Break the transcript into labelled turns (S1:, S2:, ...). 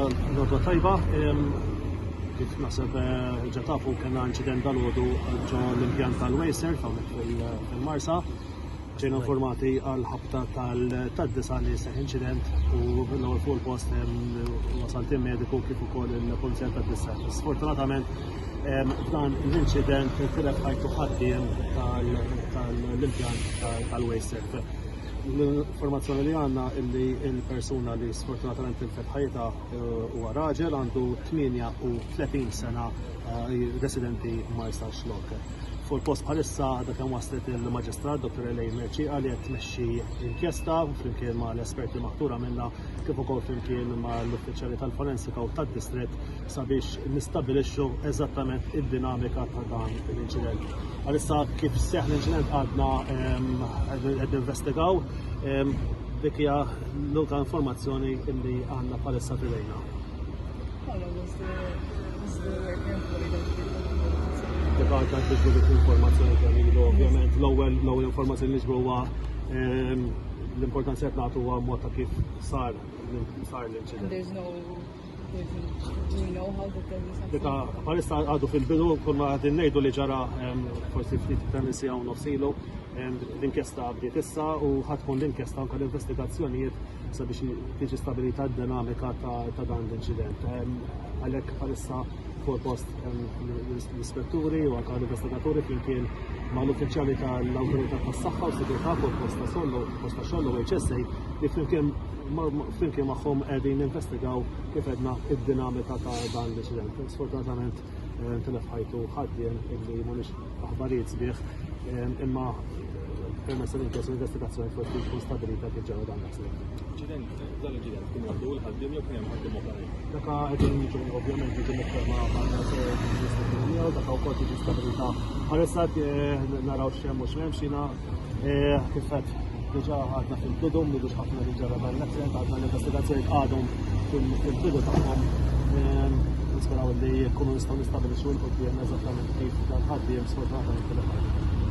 S1: L-għodwa tajba, kif naħseb eh, ġa tafu kellna inċident dal-għodu ġo l-impjant tal-Waser hawnhekk fil-Marsa. Ġejna informati għal ħabta tad-disa li seħ inċident u l-ewwel fuq il-post wasal tim mediku kif ukoll il-pulizija tad-disa. Sfortunatament f'dan l-inċident tilef ħajtu ħaddiem tal-impjant tal-Waser. L-informazzjoni li għandna illi il-persuna li sfortunatament tilfet ħajta eh, huwa raġel għandu 38 sena eh, residenti Marsa Xlok. Fuq il-post bħalissa għadha kemm waslet il-Maġistrat Dr. Elaine Merċieqa li qed tmexxi inkjesta flimkien ma' l-esperti maħtura minna kif ukoll flimkien ma' l-uffiċjali tal-forensika u tad-distrett sabiex nistabilixxu eżattament id-dinamika ta' dan l-inċident. Għalissa kif seħ l-inċident għadna qed investigaw dik hija l-unika informazzjoni li għandna bħalissa f'idejna. Dik għadna niġbru dik l-informazzjoni kemm ilu, ovvjament l-ewwel l-ewwel informazzjoni li niġbru huwa l-importanza qed nagħtu huwa mod ta' kif sar sar l-inċident. Dika bħalissa għadu fil-bidu, kull ma għadin ngħidu li ġara forsi ftit iktar minn siegħa u nofs ilu, l-inkjesta bdiet issa u ħatkun l-inkjesta anke l-investigazzjonijiet sabiex tiġi stabilita d-dinamika ta' dan l-inċident. Għalhekk bħalissa fuq post l-ispetturi u anke l-investigaturi flimkien ma' l-uffiċjali tal-Awtorità tas-Saħħa u Sigurtà fuq post ta' sollu, post ta' xogħol u HSA li flimkien flimkien magħhom qegħdin ninvestigaw kif għedna id-dinamika ta' dan l-inċident. Sfortunatament eh, tilef ħajtu ħaddiem illi mhumiex aħbarijiet sbieħ eh, imma permezz tal-inkjesta l-investigazzjoni forsi tkun stabilita kif ġara dan l-accident.
S2: Inċident, dan l-inċident kien waħdu l-ħaddiem jew kien hemm ħaddiem oħrajn?
S1: Daka qegħdin jiġu ovvjament jiġu mifhema mal-ispetturi daka wkoll tiġi stabilita. Bħalissa eh, naraw x'hemm u x'm'hemmx jiena Kif għedt, diġà għadna fil-bidu, m'ilux ħafna li ġara dan l-accident, għadna l-investigazzjonijiet għadhom fil-bidu tagħhom. Nisperaw li jkunu nistgħu nistabilixxu l-quddiem eżattament kif dan ħaddiem sfortunatament tilef ħajtu.